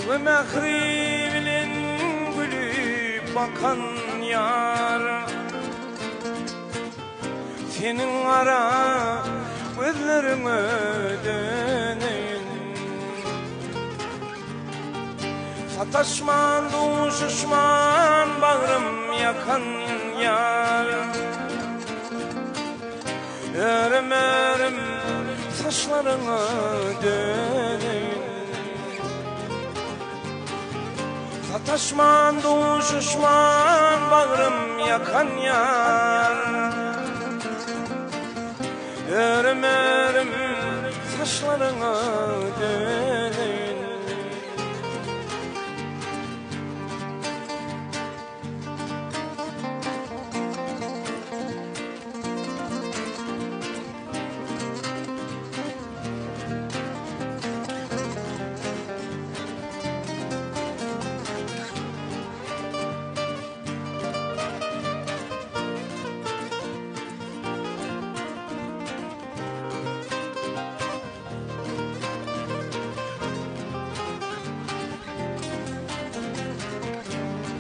Söýgi mähri bilen gülüp bakan ýar. Seniň gara gözleriňe döneýin. Sataşman, duşuşman bagrym ýakan ýar. Örüm-örüm saçlaryňa döneýin. Sataşman, duşuşman bagrym ýakan ýar. Örüm-örüm saçlaryňa döneýin.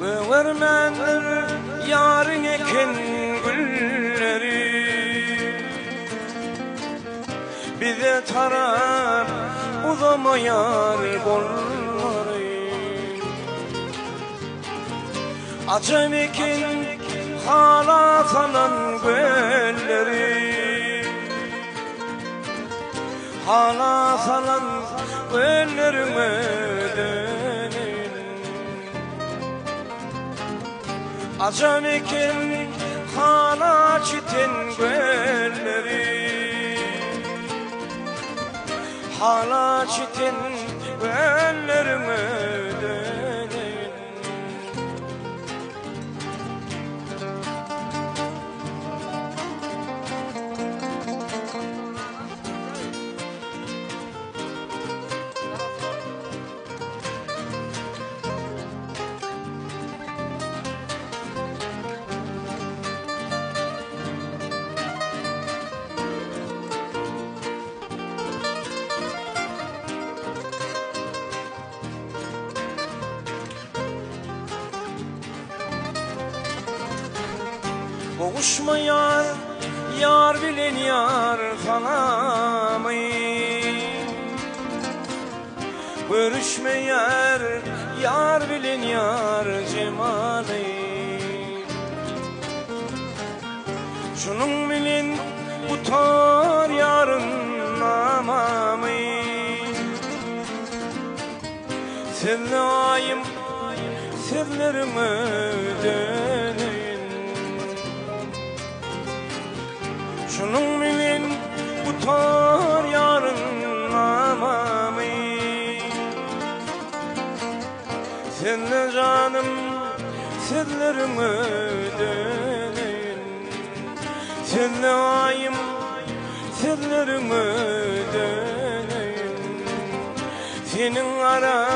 Gögermändir ýaryň eken gülleri Bize tarap uzamaýar gollary Ajap eken hala salan gölleri Hala salan gölleriňe döneýin. Ajap eken hala çiten gölleri. Hala çiten gölleriňe döneýin. Gowuşmaýar ýar bilen ýar salamy Görüşmeýär ýar bilen ýar jemaly Şunuň bilen gutar ýaryn namamy Sözle aýym sözleriňe döneýin Şunuň bilen gutar ýaryn namamy Sözle janym sözleriňe döneýin Sözle aýym sözleriňe döneýin Seniň ara.